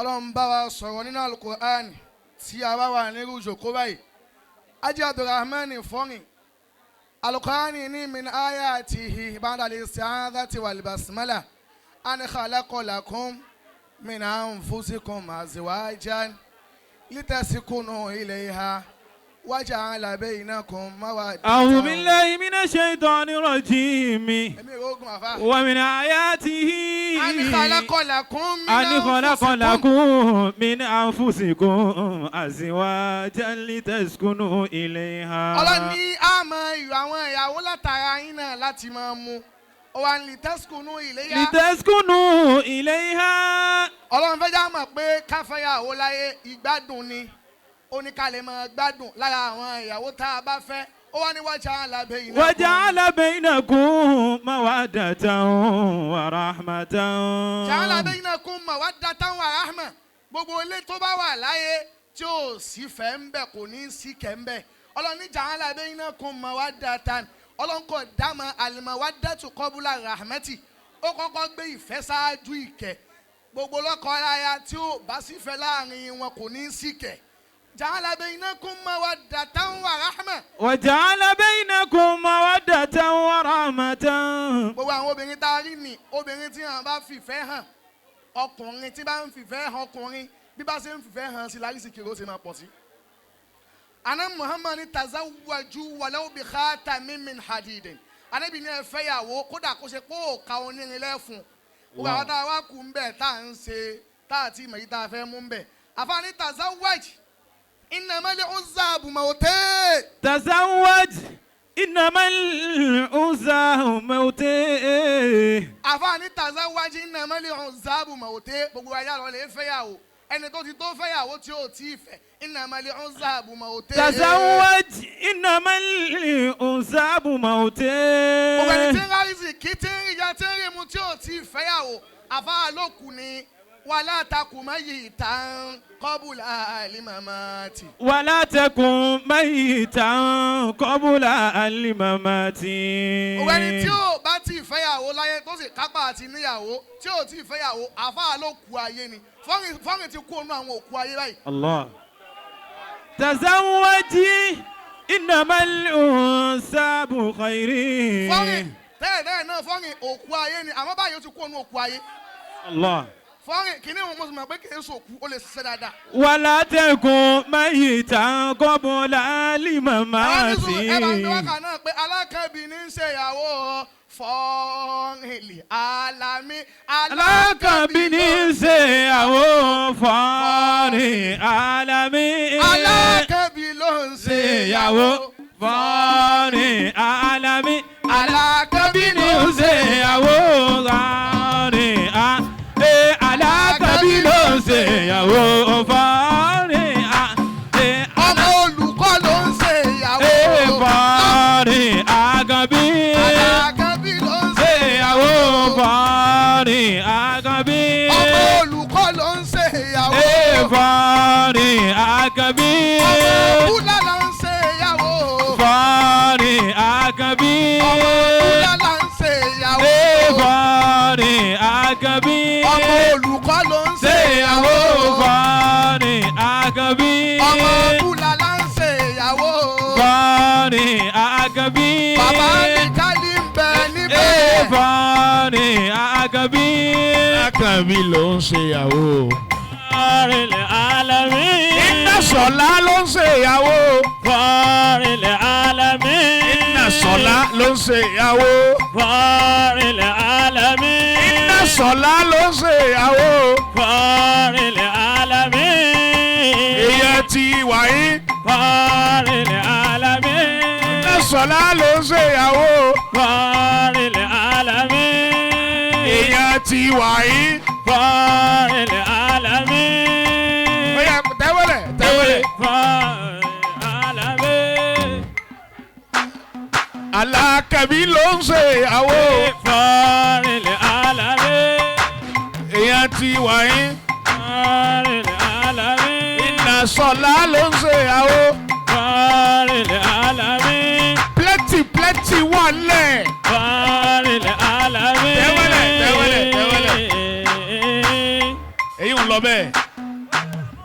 Ọlọ́run bá wa sọ̀rọ̀ nínú Alukur'an tí a bá wà nírú ìjòkó báyìí. Ajé Abdulrahman fọ́nrin Alukur'an ní min ayatihi ba'da al-isti'adhati wal basmala an khalaqa lakum min anfusikum azwajan litaskunu ilayha wa ja'ala bainakum mawaddatan. أعوذ بالله من الشيطان الرجيم. Èmi ìrógùn àfa. ومن آياته An khalaqa lakum min أن خلق anfusikum. لكم من أنفسكم أزواجا لتسكنوا إليها. Ọlọ́run ní a máa yọ àwọn ìyàwó látara yín náà láti máa mú ó wà ní litaskunu ilayha. لتسكنوا إليها. Ọlọ́run fẹ́ já mọ̀ pé káfẹ́yàwó láyé ìgbádùn ni, ó ní ká lè máa gbádùn lára àwọn ìyàwó tá a bá fẹ́. Ó wá ní waja'ala bainakum. وجعل بينكم مودة ورحمة. Ja'ala bainakum mawaddatan wa rahma. Gbogbo ilé tó bá wà láyé tí ò sí fẹ́ ń bẹ̀, kò ní sí kẹ́ ń bẹ̀. Ọlọ́run ní ja'ala bainakum mawaddatan. Ọlọ́run kò dámọ̀ al-mawaddatu qabla rahmati. Ó kọ́kọ́ gbé ìfẹ́ ṣáájú ìkẹ́. Gbogbo lọ́kọ láya tí ò bá sí fẹ́ láàrin wọn, kò ní sí kẹ́. Ja'ala bainakum mawaddatan wa rahma. وجعل بينكم مودة ورحمة. Gbogbo àwọn obìnrin tá a rí ni, obìnrin tí wọn bá fìfẹ́ hàn ọkùnrin, tí bá ń fìfẹ́ hàn ọkùnrin, bí bá ṣe ń fìfẹ́ hàn sí lárísìkiri, ó ṣe máa pọ̀ sí. Ana Muhammad ní tazawwaju walau bi khatamin min hadidin. Anabi ní ẹ fẹ́yàwó, kódà kó ṣe kó òka onírin lẹ́fun. Gbogbo àwọn tá a wá kú ń bẹ̀, tá à ń ṣe, tá a ti mọ̀ yìí tá a fẹ́ mú ń bẹ̀. Àfààní tazawwaj innamal uzzabu mawtẹ́. تزوج إنما العزى موتي. Àfààní tazawwaj innamal uzzabu mawtẹ́. Gbogbo ayé àlọ́ lè fẹ́yàwó. Ẹni tó ti tó fẹ́yàwó tí ó tí ì fẹ́, innamal uzzabu mawtẹ́. تزوج إنما العزاب موتي. Gbogbo ẹni tí ń rárísì kí, tí ń rí ya, tí ń rí mu, tí ò tí ì fẹ́yàwó, àfáà ló kù ni wala taku mayitan qabla al-mamati. ولا تكن ميتا قبل الممات. Gbogbo ẹni tí ò bá tí ì fẹ́yàwó láyé, tó sì kápá àti níyàwó, tí ò tí ì fẹ́yàwó, àfáà ló kù ayé ni. Fọ́nrìn ti kú ònú àwọn òkú ayé báyìí. الله. تزوجي إنما الأنساب خير. Fọ́nrìn tẹ́lẹ̀ tẹ́lẹ̀ náà, fọ́nrìn òkú ayé ni, àmọ́ báyìí ó ti kú ònú òkú ayé. الله. Fọ́nrìn kìíní wọn, mo sì mọ̀ pé kì í sòkú, ó lè ṣiṣẹ́ dáadáa. ولا تكن ميتا قبل الممات. Ẹ bá ń gbé wákà náà pé alákànbí ní í ṣe ìyàwó fọ́nrìnlì alámí. Alákànbí ní í ṣe àwọn fọ́ọ̀rì alámí. Alákànbí ló ń ṣe Ṣe ìyàwó fọ́ọ̀rì alámí. Alákànbí Ní í ṣe ìyàwó fọ́ọ̀rì a. Alákànbí ló ń ṣe ìyàwó fọ́ọ̀rì a. Ọmọ olùkọ́ ló ń ṣe ìyàwó. Fọ́ọ̀rì àgànbí. Alákànbí ló ń ṣe Ṣe ìyàwó fọ́ọ̀rì àgànbí. Ọmọ olùkọ́ ló ń ṣe ìyàwó. Fọ́ọ̀rì àgànbí. Ọmọ búlálà ń ṣe ìyàwó. Fọ́ọ̀rì àgànbí. Ọmọ búlálà ń ṣe ìyàwó. Fọ́ọ̀rì àgànbí. Ọmọ olùkọ́ ló ń ṣe Ṣe ìyàwó ìyàwó. Fọ́ọ̀rì àgànbí. Ọmọ búlálà ń ṣe ìyàwó. Fọ́ọ̀rì àgànbí. Bàbá mi kálí ń bẹ níbẹ̀. Fọ́ọ̀rì àgànbí. Alákànbí ló ń ṣe ìyàwó. Fọ́ọ̀rìnlẹ̀ alámí. Iná Sọ̀lá ló ń ṣe ìyàwó. Fọ́ọ̀rìnlẹ̀ alámí. Iná Sọ̀lá ló ń ṣe ìyàwó. Fọ́ọ̀rìnlẹ̀ alámí. Iná Sọ̀lá ló ń ṣe ìyàwó. Fọ́ọ̀rìnlẹ̀ alámí. Èèyàn ti wàyí. Fọ́ọ̀rìnlẹ̀ alámí. Iná Sọ̀lá ló ń ṣe ìyàwó. Fọ́ọ̀rìnlẹ̀ alámí. Èèyàn ti wàyí. Fọ́ọ̀rìnlẹ̀ alámí. Ó yá, tẹ́wọ́lẹ̀ tẹ́wọ́lẹ̀. Fọ́ọ̀rìnlẹ̀ alámí. Alákànbí ló ń ṣe ìyàwó. Fọ́ọ̀rìnlẹ̀ alámí. Èèyàn ti wàyí. Fọ́ọ̀rìnlẹ̀ alámí. Iná Sọ̀lá ló ń ṣe ìyàwó. Fọ́ọ̀rìnlẹ̀ alámí. Plenty plenty wà lẹ̀. Fọ́ọ̀rìnlẹ̀ alámí. Tẹ́wọ́lẹ̀, tẹ́wọ́lẹ̀, tẹ́wọ́lẹ̀. Èyí ń lọ bẹ́ẹ̀.